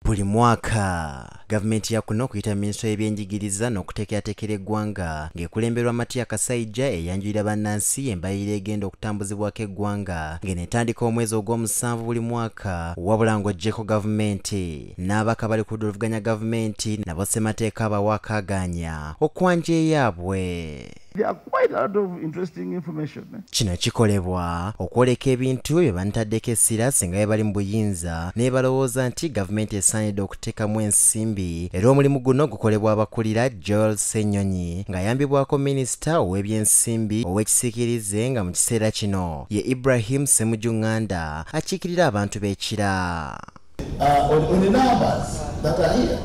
Buli mwaka gavumenti ya kuno okuyita minisitule y'ebyenjigiriza n'okuteekerateekera eggwanga ng'ekulemberwa Matia Kasaija eyanjulira bannansi embalirira egenda okutambuzibwako eggwanga ng'enetandika omwezi ogw'omusanvu buli mwaka, wabula ng'oggyeko gavumenti n'abaka bali ku ludda oluvuganya gavumenti nabo ssemateeka abawa akaagaanya okwanja eyaabwe. There are quite a lot of interesting information. Kino kikolebwa okwoleka ebintu bye bantaddeko essira singa bye bali mu buyinza ne balowooza nti gavumenti esaanidde okuteekamu ensimbi, era omulimu guno gukolebwa abakulira Joel Ssenyonyi ng'ayambibwako minisita ow'ebyensimbi ow'ekisiikirize nga mu kiseera kino ye Ibrahim Ssemujju Nganda akiikirira abantu b'Ekira.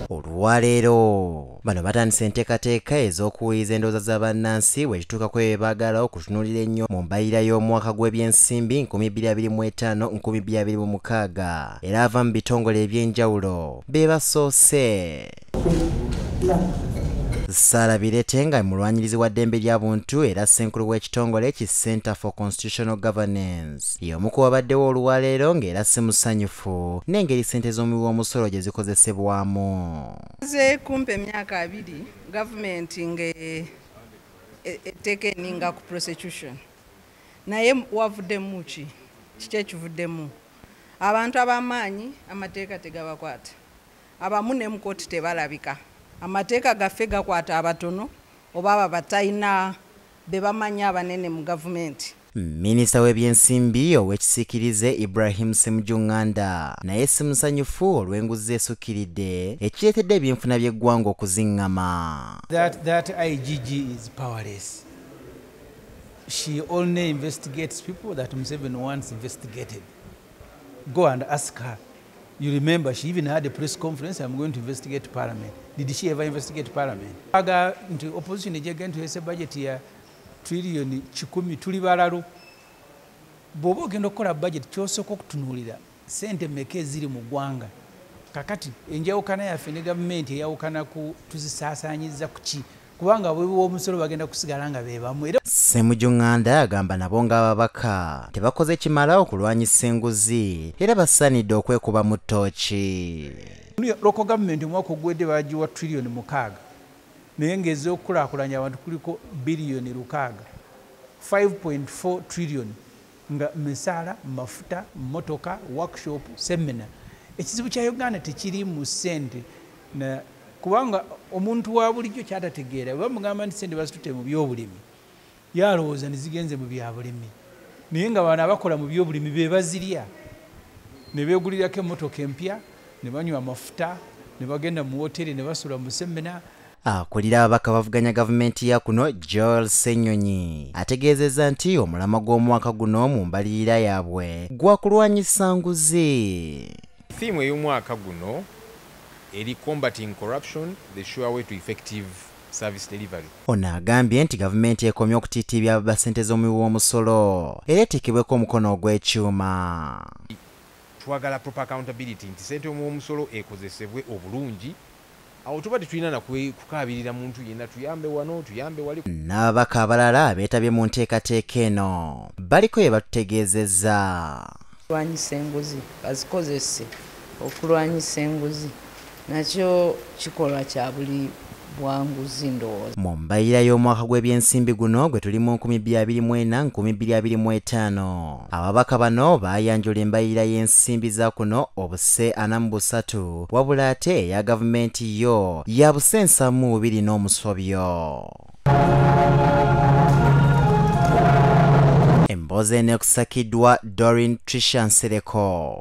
Olwaleero bano batandise enteekateeka ez'okuwuliriza endowooza za bannansi bwe kituuka ku ebyo baagala okutunuulira ennyo mu mbalirira y'omwaka gw'ebyensimbi 2025-2026, era ava mu bitongole eby'enjawulo be basoose. Sarah Birete nga mulwanyirizi wa ddembe lya buntu era ssenkulu w'ekitongole ki Center for Constitutional Governance y'omu ku babaddewo olwaleero ng'era si musanyufu n'engeri ssente z'omuwi w'omusolo gye zikozesebwamu. Nze kumpa emyaka 2 gavumenti ng'eteeka eninga ku prosecution, naye wavuddemu ki? Kiki ekivuddemu? Abantu ab'amaanyi amateeka tegabakwata, abamu ne mu kkooti tebalabika. Amateeka gaffe gakwata abatono oba abo abatalina be bamanyi abanene mu gavumenti. Minisita w'ebyensimbi ow'ekisiikirize Ibrahim Ssemujju Nganda naye si musanyufu olw'enguzi esukkiridde ekireetedde ebyenfuna by'eggwanga okuziŋŋama. That IGG is powerless. She only investigates people that Museveni wants investigated. Go and ask her. You remember, she even had a press conference, I'm going to investigate Parliament. Did she ever investigate Parliament? Aga nti opposition ejja nti budget ya trillion 10 tuli balalu. Bw'oba ogenda okukola budget ky'osooka okutunuulira ssente mmeka eziri mu ggwanga. Kakati enjawukana yaffe ne gavumenti eyawukana ku tuzisaasaanyiza ku ki? Kubanga bwe omusolo bagenda kusigala nga be bamu. Ssemujju Nganda agamba nabo ng'ababaka tebakoze kimala okulwanyisa enguzi era basaanidde okwekuba mu ttooki. Local government omwaka oguwedde bagiwa trillion 6, naye ng'ez'okukulaakulanya abantu kuliko biliyoni 6, 5.4 trillion nga misaala, mafuta, mmotoka, workshop, seminar. Ekizibu kya Uganda tekiri mu ssente, kubanga omuntu wa bulijjo kyatategeera bwe bamugamba nti ssente bazitutte mu byobulimi, yalowooza ne zigenze mu byabulimi, naye nga bano abakola mu byobulimi be bazirya ne beegulirako emmotoka empya, ne banywa amafuta, ne bagenda mu woteri, ne basula mu semina. Akulira ababaka bavuganya gavumenti ya kuno Joel Ssenyonyi ategeezezza nti omulamwa gw'omwaka guno mu mbalirira yaabwe gwa kulwanyisa nguzi. Theme ey'omwaka guno eri combating corruption, the sure way to effective service delivery. Ono agambye nti gavumenti ekomye okutiitiibya ababa ssente z'omuwi w'omusolo era eteekebweko omukono ogw'ekyuma. Twagala proper accountability nti ssente y'omuwi w'omusolo ekozesebwe obulungi, awo tuba tetulina nakukaabirira muntu yenna tuyambe wano tuyambe wali. N'ababaka abalala abeetabye mu nteekateeka eno baliko bye batutegeezezza. Okulwanyisa enguzi bazikozese okulwanyisa enguzi nakyo kikolwa kya buli bwanguzi ndowooza. Mu mbalirira y'omwaka gw'ebyensimbi guno gwe tulimu 2024-2025, ababaka bano baayanjula embalirira y'ensimbi za kuno obuse 43, wabula ate eya gavumenti yo ya buse 72 n'omusobyo. Emboozi eno ekusakiddwa Doreen Trisha Nsereko.